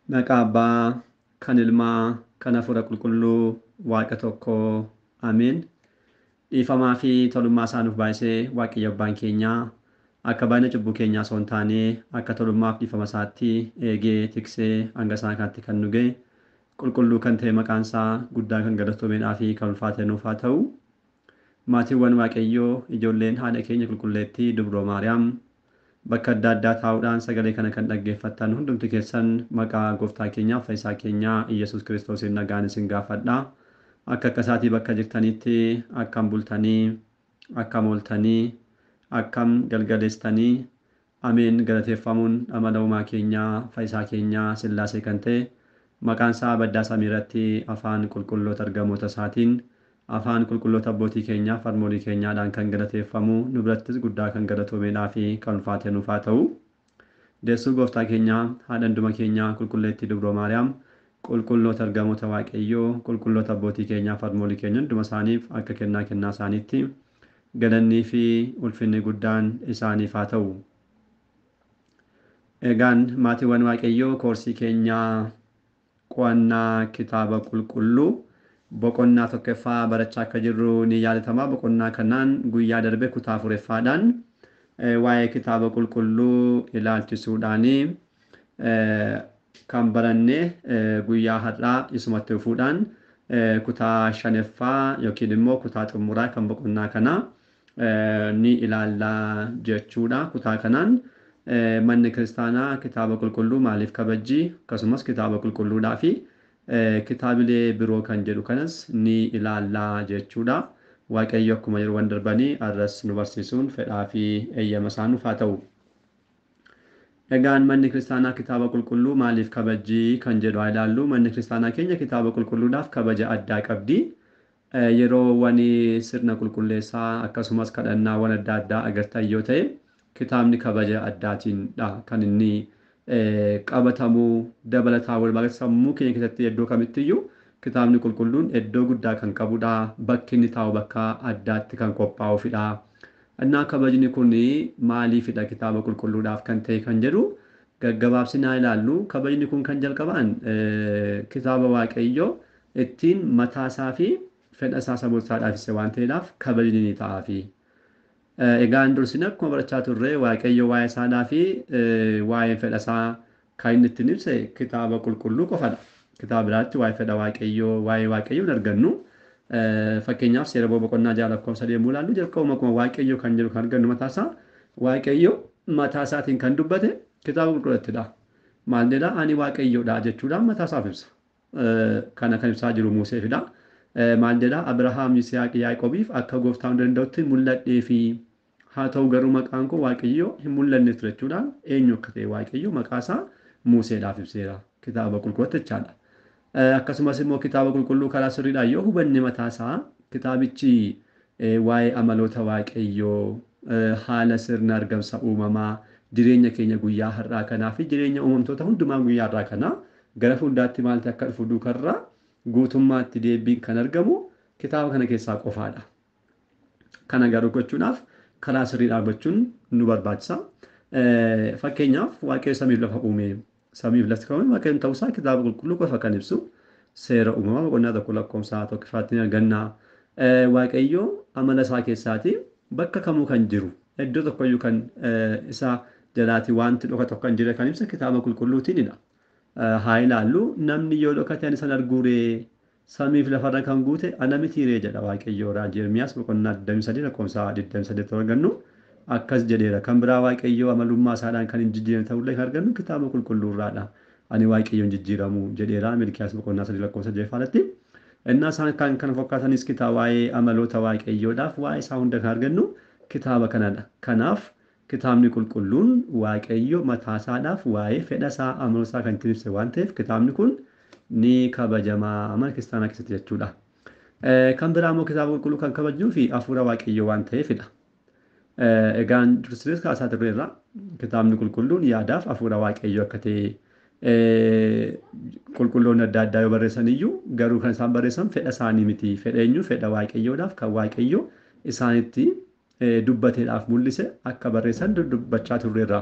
Maqaa Abbaa, kan Ilmaa, kan Hafuura Qulqulluu, Waaqa tokkoo. Ameen. Dhiifamaa fi tolummaa isaa nuuf baay'isee Waaqayyo Abbaan keenyaa akka baay'ina cubbuu keenyaa osoo hin taane akka tolummaaf dhiifama isaatti eegee tiksee hanga isaa kanatti kan nu ga'e qulqulluu kan ta'e maqaan isaa guddaa kan galatoomedhaa fi kan ulfaate nuuf haa ta'u. Maatiiwwan Waaqayyoo, ijoolleen haadha keenya qulqulleettii Dubroo Maariyaam, bakka adda addaa taa'uudhaan sagalee kana kan dhaggeeffattan hundumti keessan maqaa gooftaa keenyaa fayyisaa keenyaa Iyyasuus Kiristoosiin nagaan isin gaafadha. Akka akka isaatii bakka jirtanitti akkam bultanii, akkam ooltanii, akkam galgaleessitanii? Ameen. Galateeffamuun amala uumaa keenyaa fayyisaa keenyaa Sillaasee kan ta'e maqaan isaa baddaa samii irratti afaan qulqulloota ergamoota isaatiin, afaan qulqulloota abbootii keenyaa farmoolii keenyaadhaan kan galateeffamu, nu birattis guddaa kan galatoomeedhaa fi kan ulfaate nuuf haa ta'u. Deessuu gooftaa keenyaa haadha hunduma keenyaa qulqulleettii Dubroo Maariyaam, qulqulloota ergamoota Waaqayyoo, qulqulloota abbootii keenyaa farmoolii keenya hunduma isaaniif akka kennaa kennaa isaaniitti galannii fi ulfinni guddaan isaaniif haa ta'u. Egaan maatiiwwan Waaqayyoo, koorsii keenyaa qo'annaa kitaaba qulqulluu boqonnaa tokkoffaa barachaa akka jirru ni yaadatama. Boqonnaa kanaan guyyaa darbe kutaa afureffaadhaan waa'ee kitaaba qulqulluu ilaalchisuudhaani kan baranne, guyyaa har'aa isumatti dhufuudhaan kutaa shanaffaa yookiin immoo kutaa xumuraa kan boqonnaa kanaa ni ilaallaa jechuudha. Kutaa kanaan manni kiristaanaa kitaaba qulqulluu maaliif kabajji, akkasumas kitaaba qulqulluudhaa fi kitaabilee biroo kan jedhu kanas ni ilaallaa jechuudha. Waaqayyo akkuma yeroowwan darbanii har'as nu barsiisuun fedhaa fi eeyyama isaa nuuf haa ta'u. Egaan manni kiristaanaa kitaaba qulqulluu maaliif kabajji kan jedhu haa ilaallu. Manni kiristaanaa keenya kitaaba qulqulluudhaaf kabaja addaa qabdi. Yeroowwan sirna qulqulleessaa akkasumas kadhannaawwan adda addaa agartan yoo ta'e, kitaabni kabaja addaatiinidha kan inni qabatamuu. Dabalataa walumaa galatti sammuu keenya keessatti iddoo kamittiyyuu kitaabni qulqulluun iddoo guddaa kan qabudha. Bakki inni taa'u bakka addaatti kan qophaa'uufidha. Innaa kabajni kun maaliifidha kitaaba qulqulluudhaaf kan ta'e kan jedhu gaggabaabsinaa ilaallu. Kabajni kun kan jalqabaan kitaaba Waaqayyoo ittiin mataa isaa fi fedha isaa saboota isaadhaaf ibse waan ta'eedhaaf kabajni ni ta'aafi. Egaan dursine akkuma barachaa turre, Waaqayyo waa'ee isaadhaa fi waa'ee fedha isaa kan inni ittiin ibse kitaaba qulqulluu qofadha. Kitaaba biraatti waa'ee fedha Waaqayyoo, waa'ee Waaqayyoo hin argannu. Fakkeenyaaf Seera boqonnaa 6 lakkoofsa deemuu ilaallu, jalqabuma akkuma Waaqayyo kan jedhu kan argannu mataa isaa Waaqayyo mataa isaatiin kan dubbate kitaaba qulqulluuttidha. Maal jedhaa? "Ani Waaqayyoodha" jechuudhaan mataa isaaf ibsa. Kana kan ibsaa jiru Museefidha. Maal jedhaa? "Abrahaam, Yisihaaq, Yaaqoobiif akka gooftaa hunda danda'utti mul'adhee fi haa ta'u garuu maqaan koo Waaqayyo hin mul'anne ture" jechuudhaan eenyu akka ta'e Waaqayyo maqaa isaa Museedhaaf ibseera. Kitaaba qulqulluutti jechaadha. Akkasumas immoo kitaaba qulqulluu karaa sirriidhaan yoo hubanne, mataa isaa kitaabichi waa'ee amaloota Waaqayyoo, haala sirna argamsa uumamaa, jireenya keenya guyyaa har'aa kanaa fi jireenya uumamtoota hundumaa guyyaa har'aa kanaa gara fuuldaatti maalti akka dhufu duukarraa guutummaatti deebiin kan argamu kitaaba kana keessaa qofaadha. Kana garuu gochuudhaaf karaa sirriidhaan gochuun nu barbaachisa. Fakkeenyaaf Waaqayyo samiif lafa uume. Samiif lafti kan uume Waaqayyoon ta'uusaa kitaaba qulqulluu qofa kan ibsu Seera Uumamaa boqonnaa 1 lakkoofsa tokkoffaatti ni arganna. Waaqayyo amala isaa keessaati bakka kamuu kan jiru, iddoo tokkoyyuu kan isa jalaati wanti dhokatu akka hin jirre kan ibsa kitaaba qulqulluutiinidha. Haa ilaallu: "Namni yoo dhokate ani san arguuree? Samiif lafarra kan guute ana mitiiree?" jedha Waaqayyo. Raajii Ermiyaas boqonnaa 23 lakkoofsa 28 argannu akkas jedheera. Kan biraa Waaqayyo amalummaa isaadhaan kan hin jijjiiramne ta'ullee kan argannu kitaaba qulqulluurraadha. "Ani Waaqayyo hin jijjiiramu" jedheera Milkiyaas boqonnaa 3 lakkoofsa 6 irratti. Innaa isaan kan kana fakkaatanis kitaaba waa'ee amaloota Waaqayyoodhaaf waa'ee isaa hunda kan argannu kitaaba kanadha. Kanaaf kitaabni qulqulluun Waaqayyo mataa isaadhaaf waa'ee fedha isaa, amaloota isaa kan ittiin ibse waan ta'eef kitaabni kun ni kabajamaa mana kiristaanaa keessatti jechuudha. Kan biraa immoo kitaaba qulqulluu kan kabajnuu fi hafuura Waaqayyoo waan ta'eefidha. Egaan dursinees kaasaa turreerra, kitaabni qulqulluun yaadaaf hafuura Waaqayyoo akka ta'e. Qulqulloonni adda addaa yoo barreessan iyyuu garuu kan isaan barreessan fedha isaanii miti. Fedha eenyu? Fedha Waaqayyoodhaaf kan Waaqayyo isaanitti dubbateedhaaf mul'ise akka barreessan dubbachaa turreerra.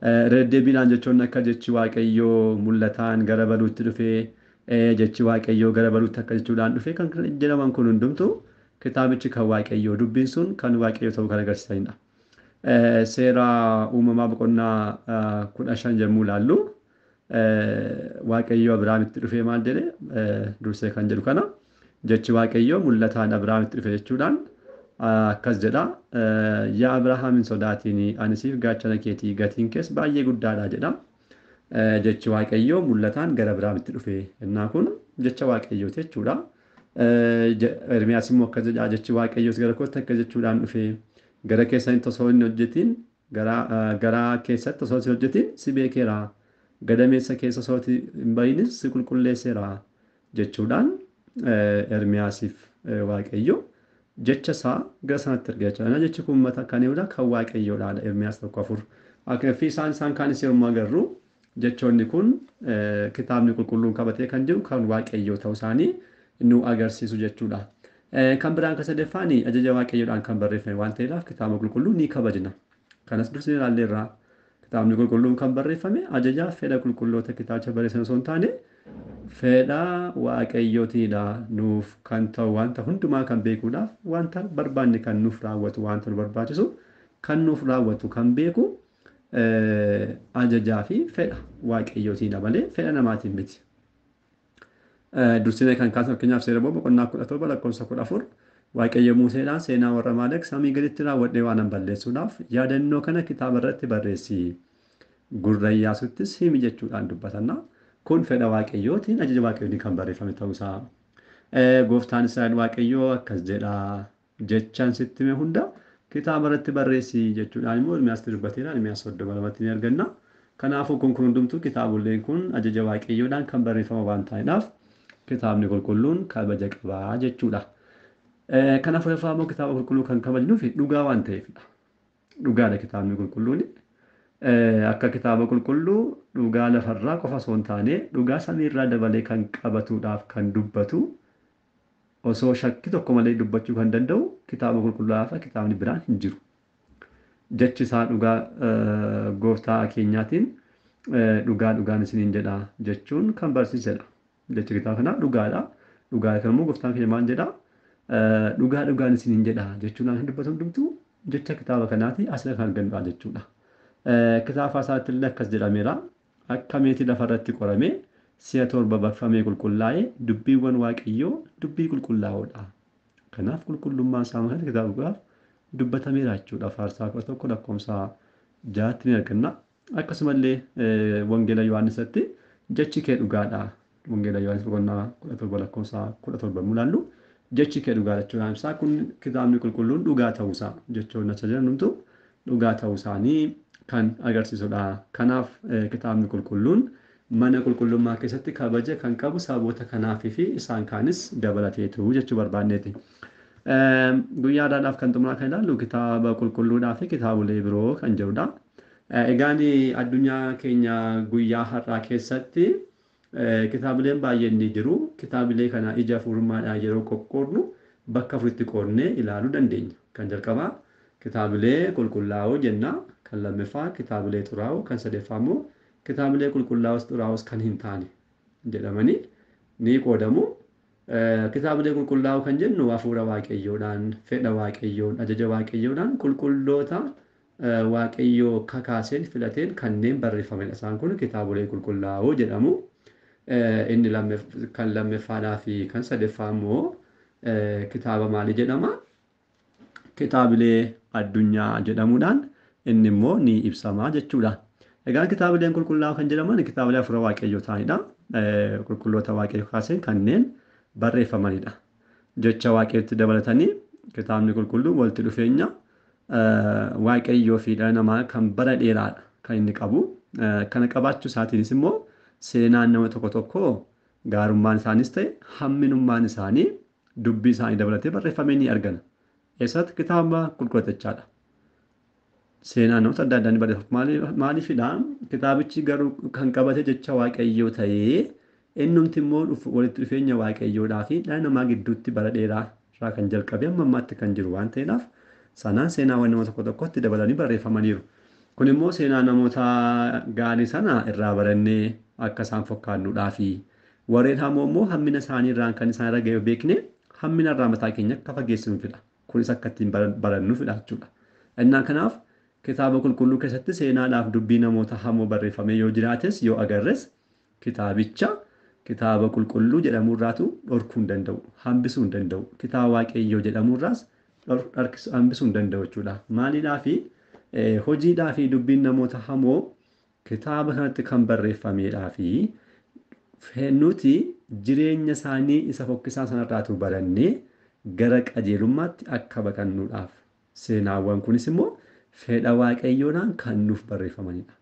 Deddeebiidhaan jechoonni akka jechi Waaqayyoo mul'ataan gara baluutti dhufee, jechi Waaqayyoo gara baluutti akka jechuudhaan dhufee kan jedhaman kun hundumtuu kitaabichi kan Waaqayyoo, dubbiin sun kan Waaqayyoo ta'uu kan agarsiisanidha. Seera uumamaa boqonnaa 15 yommuu ilaallu Waaqayyoo Abiraamitti dhufee maal jedhe dursee kan jedhu kana jechi Waaqayyoo mul'ataan Abiraamitti dhufe jechuudhaan akkas jedha. Yaa Abrahaam hin sodaatiin, ani siif gaachana keetii, gatiin kees baay'ee guddaadha jedha. Jechi Waaqayyoo mul'ataan gara Abiraamitti dhufe innaa kun jecha Waaqayyooti jechuudha. Ermiyaas immoo akkas jedha, jechi Waaqayyoos gara kootti akka jechuudhaan dhufe, gara keessanitti osoo hin hojjetiin, garaa keessatti osoo hin hojjetiin si beekeera, gadameessa keessa osoo hin bahinis si qulqulleesseera jechuudhaan Ermiyaasiif Waaqayyo jecha isaa gara sanatti erga jechuudha. Jechi kun mata kan Yihudaa kan Waaqayyoodha. Ermiyaas 1:4. Akka fi isaan kaanis yommuu agarru jechoonni kun kitaabni qulqulluun qabatee kan jiru kan Waaqayyoo ta'uu isaanii nu agarsiisu jechuudha. Kan biraan kan sadaffaan ajaja Waaqayyoodhaan kan barreeffame waan ta'eedhaaf kitaaba qulqulluu ni kabajna. Kanas dursine ilaalleerra. Kitaabni qulqulluun kan barreeffame ajaja fedha qulqulloota kitaabicha barreessan osoo hin taane fedha Waaqayyootiidha, nuuf kan ta'u wanta hundumaa kan beekuudhaaf, wanta barbaanne kan nuuf raawwatu, wanta nu barbaachisu kan nuuf raawwatu kan beeku ajajaa fi fedha Waaqayyootiidha malee fedha namaatiin miti. Dursine kan kaasan fakkeenyaaf seera boqonnaa 17 lakkoofsa 14 Waaqayyo Museedhaan seenaa warra Amaaleq samii gaditti raawwadhee waan balleessuudhaaf yaadannoo kana kitaaba irratti barreessi, gurra Iyyaasuttis himi jechuudhaan dubbatanna. Kun fedha Waaqayyootiin ajaja Waaqayyootiin kan barreeffame ta'uusaa. Gooftaan Israa'el Waaqayyoo akkas jedha, jechaan sitti hime hunda kitaaba irratti barreessi jechuudhaan immoo Ermiyaasitti dubbateera. Ermiyaas 32 ni arganna. Kanaafuu kun hundumtuu kitaaboleen kun ajaja Waaqayyoodhaan kan barreeffama waan ta'eedhaaf kitaabni qulqulluun kabaja qabaa jechuudha. Kanaaf afuraffaa immoo kitaaba qulqulluu kan kabajnuuf dhugaa waan ta'eefidha. Dhugaadha kitaabni qulqulluun. Akka kitaaba qulqulluu dhugaa lafarraa qofa osoo hin taane dhugaa samiirraa dabalee kan qabatuudhaaf kan dubbatu, osoo shakki tokko malee dubbachuu kan danda'u kitaaba qulqullaa'aa kitaabni biraan hin jiru. Jechi isaa dhugaa gooftaa keenyaatiin dhugaa dhugaan isiniin jedha jechuun kan barsiisedha. Jechi kitaaba kanaa dhugaadha. Dhugaa kan immoo gooftaan keenya maal jedha? Dhugaa dhugaan isiniin jedha jechuudhaan kan dubbatu hundumtuu jecha kitaaba kanaati asirra kan argannudha jechuudha. Kitaaba isaatti illee akkas jedhameera. Akka meetii lafarratti qoramee si'a 7 baqfamee qulqullaa'ee dubbiiwwan Waaqayyoo dubbii qulqullaa'oodha. Kanaaf qulqullummaan isaa maal kitaaba dhugaaf dubbatameera jechuudha. Faarsaa 11 lakkoofsa 6 ni arganna. Akkasumallee Wangeela Yohaannisatti jechi kee dhugaadha. Wangeela Yohaannis boqonnaa 17 lakkoofsa 17 mul'annu jechi kee dhugaadha jechuudha. Ibsaa kun kitaabni qulqulluun dhugaa ta'uusaa jechoonni achi jiran hundumtuu dhugaa ta'uu isaanii kan agarsiisudha. Kanaaf kitaabni qulqulluun mana qulqullummaa keessatti kabaja kan qabu sababoota kanaafii fi isaan kaanis dabalateetu jechuu barbaanneeti. Guyyaa har'aadhaaf kan xumuraa kan ilaallu kitaaba qulqulluudhaa fi kitaabolee biroo kan jedhudha. Egaan addunyaa keenya guyyaa har'aa keessatti kitaabileen baay'een ni jiru. Kitaabilee kana ija furmaadhaan yeroo qoqqoodnu bakka afuritti qoodnee ilaaluu dandeenya. Kan jalqabaa kitaabilee qulqullaa'oo jenna. Kan lammaffaa kitaabilee xuraa'oo, kan sadaffaa immoo kitaabilee qulqullaa'oos xuraa'oos kan hin taane jedhamanii ni qoodamu. Kitaabilee qulqullaa'oo kan jennu hafuura Waaqayyoodhaan, fedha Waaqayyoon, ajaja Waaqayyoodhaan qulqulloota Waaqayyoo kakaaseen filateen kanneen barreeffamanidha. Isaan kun kitaabilee qulqullaa'oo jedhamu. Inni kan lammaffaadhaa fi kan sadaffaa immoo kitaaba maalii jedhama? Kitaabilee addunyaa jedhamuudhaan inni immoo ni ibsama jechuudha. Egaan kitaabileen qulqullaa'oo kan jedhaman kitaabilee hafuura Waaqayyoo ta'anidha. Qulqulloota Waaqayyoo kaaseen kanneen barreeffamanidha. Jecha Waaqayyootti dabalatanii kitaabni qulqulluun walitti dhufeenya Waaqayyoo fi dhala namaa kan bara dheeraadha kan inni qabu. Kana qabaachuu isaatiinis immoo seenaan nama tokko tokko gaarummaan isaanis ta'e hamminummaan isaanii dubbii isaanii dabalatee barreeffamee ni argana. Eessatti? Kitaaba qulqullaa'aadha. Seenaan namoota adda addaa ni barreeffama. Maaliifidha? Kitaabichi garuu kan qabate jecha Waaqayyoo ta'ee innumti immoo walitti dhufeenya Waaqayyoodhaa fi dhala namaa gidduutti bara dheeraa irraa kan jalqabe amma ammaatti kan jiru waan ta'eedhaaf sanaan seenaawwan nama tokko tokkotti dabalanii barreeffamaniiru. Kun immoo seenaa namoota gaarii sana irraa barannee akka isaan fakkaannuudhaafi warreen hamoo immoo hammina isaanii irraan kan isaan irra ga'e beekne hammina irraa mataa keenya akka fageessinuufidha. Kunis akka ittiin barannuufidha jechuudha. Innaa kanaaf kitaaba qulqulluu keessatti seenaadhaaf dubbii namoota hamoo barreeffamee yoo jiraates yoo agarres kitaabicha kitaaba qulqulluu jedhamurraatu dhorkuu hin danda'u, hambisuu hin danda'u. Kitaaba waaqayyoo jedhamurraas hambisuu hin danda'u jechuudha. Maaliidhaafi hojiidhaa fi dubbiin namoota hamoo kitaaba kanatti kan barreeffamedhaa fi nuti jireenya isaanii isa fokkisaa sanarraatu barannee gara qajeelummaatti akka baqannuudhaaf seenaawwan kunis immoo fedha waaqayyoodhaan kan nuuf barreeffamanidha.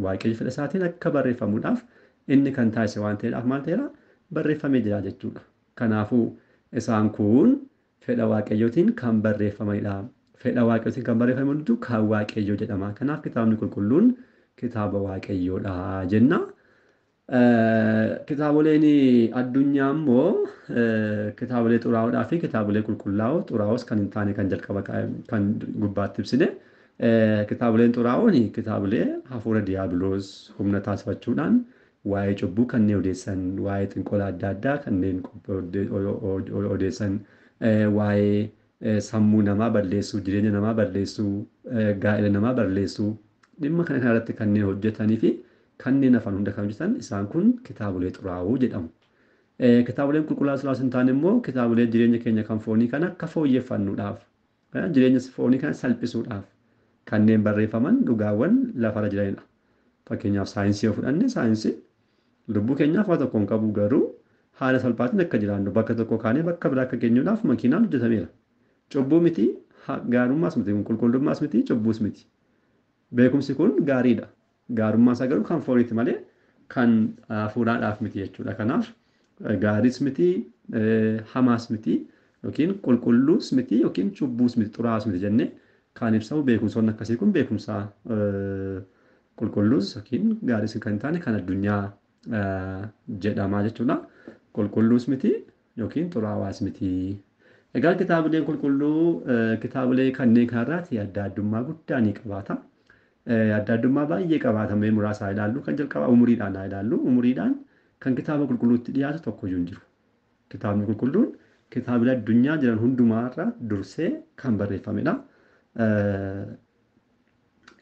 Waaqayyo fedha isaatiin akka barreeffamuudhaaf inni kan taasise waan ta'eedhaaf maal ta'eera barreeffamee jira jechuudha. Kanaafuu isaan kun fedha waaqayyootiin kan barreeffamanidha. Fedha waaqayyootiin kan barreeffame hunduu kan waaqayyoo jedhama. Kanaaf kitaabni qulqulluun kitaaba waaqayyoodha jenna. Kitaaboleen addunyaa immoo kitaabolee xuraa'oodhaa fi kitaabolee qulqullaa'oo xuraa'oos kan hin taane kan jalqaba kan gubbaatti ibsine. Kitaaboleen xuraa'oon kitaabolee hafuura diiyaabiloos humna taasifachuudhaan waa'ee cubbuu kanneen odeessan, waa'ee xinqola adda addaa kanneen odeessan, waa'ee sammuu namaa balleessuu, jireenya namaa balleessuu, gaa'ela namaa balleessuu dhimma kana kanarratti kanneen hojjetanii fi kanneen hafan hunda kan hojjetan isaan kun kitaabolee xuraa'oo jedhamu. Kitaaboleen qulqullaa'oo xuraa'oo hin taane immoo kitaabolee jireenya keenya kan foonii kana akka fooyyeffannuudhaaf jireenya foonii kana salphisuudhaaf kanneen barreeffaman dhugaawwan lafarra jiranidha. Fakkeenyaaf saayinsii yoo fudhanne saayinsii lubbuu keenyaaf waa tokko hin qabu garuu haala salphaatiin akka jiraannu bakka tokko kaanee bakka biraa akka geenyuudhaaf makiinaan hojjetameera. Cubbuu miti gaarummaas miti qulqullummaas miti cubbuus miti. Beekumsi kun gaariidha. Gaarummaan isaa garuu kan fooniiti malee kan hafuuraadhaaf miti jechuudha. Kanaaf gaariis miti hamaas miti yookiin qulqulluus miti yookiin cubbuus miti xuraa'aas miti jennee kan ibsamu beekumsoonni akkasii kun beekumsa qulqulluus yookiin gaariis kan hin taane kan addunyaa jedhama jechuudha. Qulqulluus miti yookiin xuraawaas miti. Egaa kitaabileen qulqulluu kitaabilee kanneen kanarraati adda addummaa guddaa ni qabaata. Adda addummaa baay'ee qabaata mee muraasa haa ilaallu kan jalqabaa umuriidhaan haa ilaallu. Umuriidhaan kan kitaaba qulqulluutti dhiyaatu tokkoyyuu hin jiru. Kitaabni qulqulluun kitaabilee addunyaa jiran hundumaarra dursee kan barreeffamedha.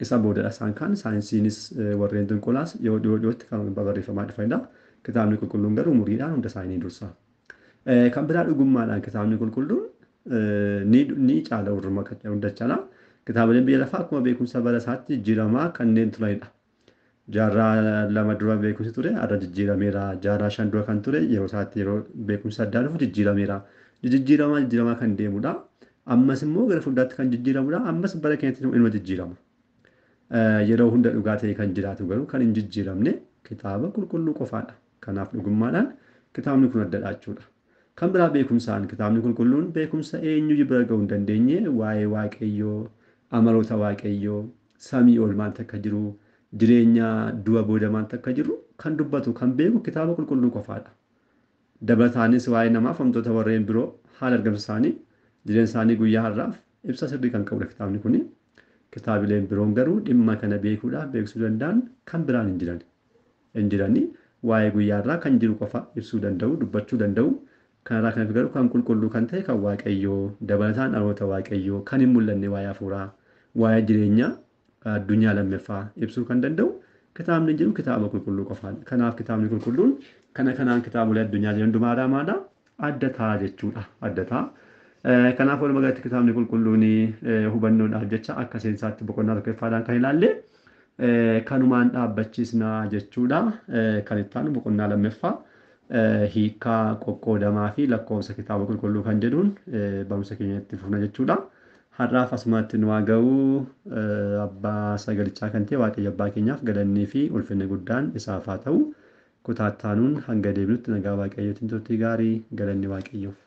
Isa boodadha isaan kaan saayinsiinis warreen xinqolaas yoo dhiyoo dhiyootti kan barreeffamaa dhufanidha. Kitaabni qulqulluun garuu umuriidhaan hunda isaanii dursa. Kan biraa dhugummaadhaan kitaabni qulqulluun ni caala hunda caala. Kitaabileen biyya lafaa akkuma beekumsa bara isaatti jijjiiramaa kanneen turanidha. Jaarraa 2 dura beekumsi ture har'a jijjiirameera. Jaarraa 5 dura kan ture yeroo isaatti yeroo beekumsi addaa dhufu jijjiirameera. Jijjiiramaa jijjiiramaa kan deemudha. Ammas immoo gara fuulduraatti kan jijjiiramudha. Ammas bara keenyatti inuma jijjiirama. Yeroo hunda dhugaa ta'e kan jiraatu garuu kan hin jijjiiramne kitaaba qulqulluu qofaadha. Kanaaf dhugummaadhaan kitaabni kun addadha jechuudha. Kan biraa beekumsaan kitaabni qulqulluun beekumsa eenyuyyuu bira ga'uu hin dandeenye waa'ee waaqayyoo, amaloota waaqayyoo, samii ol maaltu akka jiru, jireenya du'a booda maaltu akka jiru kan dubbatu kan beeku kitaaba qulqulluu qofaadha. Dabalataanis waa'ee namaaf wantoota warreen biroo haala argamsa isaanii jireenya isaanii guyyaa har'aaf ibsa sirrii kan qabudha kitaabni kuni. Kitaabileen biroon garuu dhimma kana beekuudhaaf beeksisuu danda'an kan biraan hin jiran. Hin jirani waa'ee guyyaa har'aa kan jiru qofa ibsuu danda'u, dubbachuu danda'u. Kanarraa kan garuu kan qulqulluu kan ta'e kan waaqayyoo dabalataan dhaloota waaqayyoo kan hin mul'anne waa'ee hafuuraa waa'ee jireenya addunyaa lammaffaa ibsuu kan danda'u kitaabni jiru kitaaba qulqulluu qofaadha. Kanaaf kitaabni qulqulluun kana kanaan kitaabolee addunyaa jiran hundumaarraa maadha adda ta'a jechuudha. Adda ta'a. Kanaaf walumaa galatti kitaabni qulqulluun hubannoodhaaf jecha akka seensaatti boqonnaa tokkoffaadhaan kan ilaalle kanumaan dhaabbachiisna jechuudha. Kan itti aanu boqonnaa lammaffaa hiikaa qoqqoodamaa fi lakkoofsa kitaaba qulqulluu kan jedhuun barumsa keenya itti fufna jechuudha. Har'aaf asumatti nu haa ga'u abbaa sagalichaa kan ta'e Waaqayyo abbaa keenyaaf galannii fi ulfinni guddaan isaaf haa ta'u. Kutaa itti aanuun hanga deebinutti nagaa Waaqayyootiin turtii gaarii galanni Waaqayyoof.